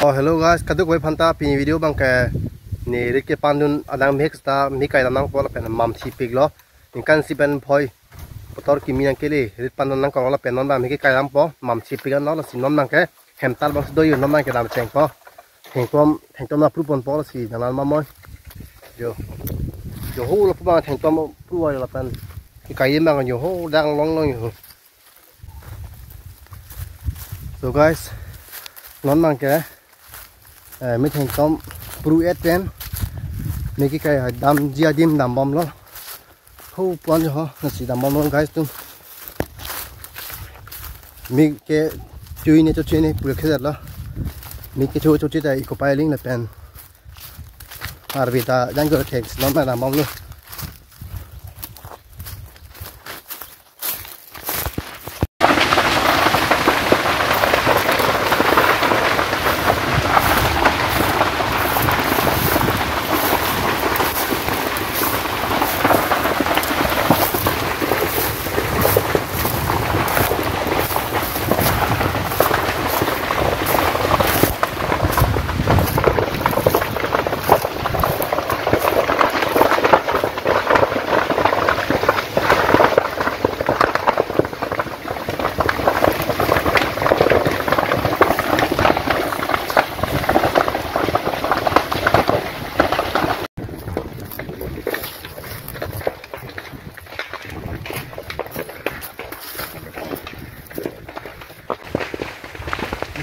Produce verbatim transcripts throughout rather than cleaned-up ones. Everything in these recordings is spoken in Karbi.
Oh, hello guys, kadokave aphanta pini video abangke ne rit kepandun adang mehek ta me kai dam nangpo lapen mamthipiklo. Ningkan isi pen phoi kotor kimi nangkele, rit pandun nangkok lapen non abang me kai dampo, mamthipik anlo, lasi non abangke hemtal abangsi do yo, non abangke dam chengpo. Thengtom, thengtom apru ponpo lasi nanglang mamoi. Jo. Jo ho lapu abang thengtom apru ayo lapen. Ke kai abang jo ho dang longlong yo. So guys, non abangke, eh, me thengtom apru et pen me ke kai damji adim dambomlo. Ho pon ho, lasi dambomlo guys atum. Me kechoi ne chechoi ne pura khe jatlo. Me kecho chechoi ta iko pai ling lapen arve ta jang ko thek non abang dambomlo.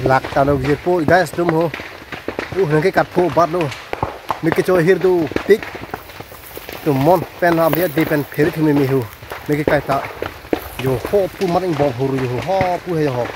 Lak ta nokjirpo guys atum ho. Uh, nangke katpo batlo. Me kecho ahir dopik. Atum non pen ham dia de pen pheri thumi mi hu. Me ke kai ta. Jo ho pu mat ingbom hur jo ho pu he ho.